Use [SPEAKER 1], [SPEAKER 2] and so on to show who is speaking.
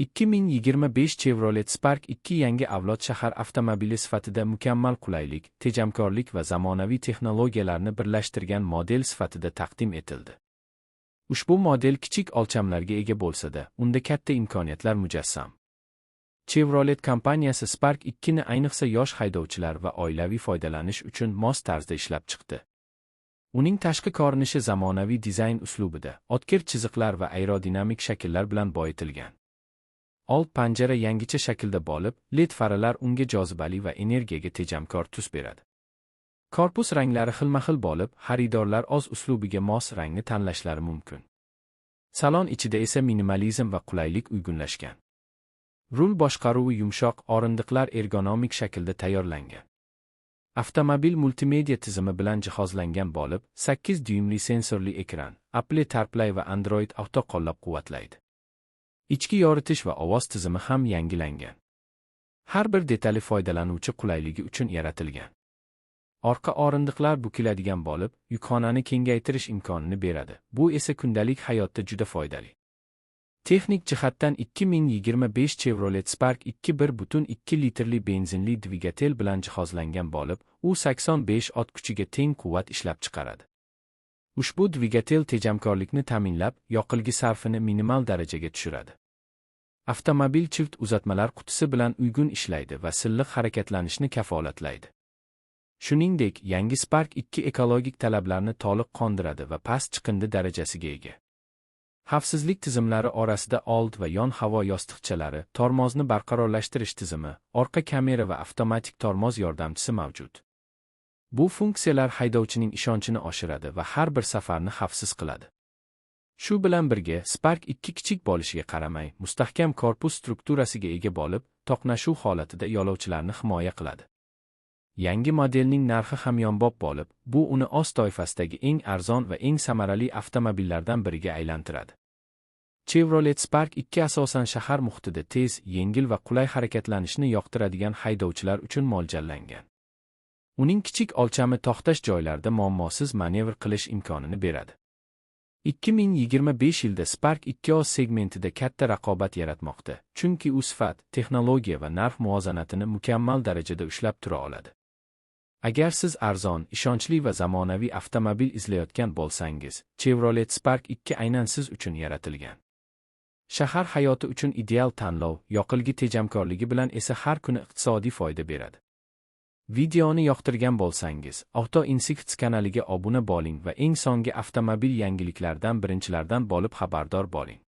[SPEAKER 1] 2025 Chevrolet Spark 2 yangi avlod shahar avtomobili sifatida mukammal qulaylik, tejamkorlik va zamonaviy texnologiyalarni birlashtirgan model sifatida taqdim etildi. Ushbu model kichik o'lchamlarga ega bo'lsa-da, unda katta imkoniyatlar mujassam. Chevrolet kompaniyasi Spark 2 ni ayniqsa yosh haydovchilar va oilaviy foydalanish uchun mos tarzda ishlab chiqdi. Uning tashqi ko'rinishi zamonaviy dizayn uslubida, o'tkir chiziqlar va aerodinamik shakllar bilan boyitilgan. Old panjara yangicha shaklda bo'lib, LED faralar unga jozibali va energiyaga tejamkor tus beradi. Korpus ranglari xilma-xil bo'lib, xaridorlar o'z uslubiga mos rangni tanlashlari mumkin. Salon ichida esa minimalizm va qulaylik uyg'unlashgan. Rul boshqaruvi yumshoq, o'rindiqlar ergonomik shaklda tayyorlangan. Avtomobil multimedia tizimi bilan jihozlangan bo'lib, 8 dyuymli sensorli ekran, Apple CarPlay va Android Auto qo'llab-quvvatlaydi. Ichki yoritish va ovoz tizimi ham yangilangan. Har bir detali foydalanuvchi qulayligi uchun yaratilgan. Orqa o'rindiqlar bukiladigan bo'lib, yukxonani kengaytirish imkonini beradi. Bu esa kundalik hayotda juda foydali. Texnik jihatdan 2025 Chevrolet Spark 2 1.2 litrli benzinli dvigatel bilan jihozlangan bo'lib, u 85 ot kuchiga teng quvvat ishlab chiqaradi. Ushbu dvigatel tejamkorlikni ta'minlab, yoqilg'i sarfini minimal darajaga tushiradi. Avtomobil chift uzatmalar qutisi bilan uygun ishlaydi va silliq harakatlanishni kafolatlaydi. Shuningdek, yangi Spark 2 ekologik talablarni to'liq qondiradi va past chiqindi darajasiga ega. Xavfsizlik tizimlari orasida old va yon havo yostiqchalari, tormozni barqarorlashtirish tizimi, orqa kamera va avtomatik tormoz yordamchisi mavjud. Bu funksiyalar haydovchining ishonchini oshiradi va har bir safarni xavfsiz qiladi. Shu bilan birga, Spark 2 kichik bo'lishiga qaramay, mustahkam korpus strukturasiga ega bo'lib, to'qnashuv holatida yo'lovchilarni himoya qiladi. Yangi modelning narxi hamyonbop bo'lib, bu uni o'z toifasidagi eng arzon va eng samarali avtomobillardan biriga aylantiradi. Chevrolet Spark 2 asosan shahar muhitida tez, yengil va qulay harakatlanishni yoqtiradigan haydovchilar uchun mo'ljallangan. Uning kichik o'lchami to'xtash joylarda muammosiz manevr qilish imkonini beradi. 2025 yilda Spark 2 o'z segmentida katta raqobat yaratmoqda, chunki u sifat, texnologiya va narx muvozanatini mukammal darajada ushlab tura oladi. Agar siz arzon, ishonchli va zamonaviy avtomobil izlayotgan bo'lsangiz, Chevrolet Spark 2 aynan siz uchun yaratilgan. Shahar hayoti uchun ideal tanlov, yoqilg'i tejamkorligi bilan esa har kuni iqtisodiy foyda beradi. Videoni yoqtirgan bo'lsangiz, Auto Insights kanaliga obuna bo'ling va eng so'nggi avtomobil yangiliklaridan birinchilardan bo'lib xabardor bo'ling.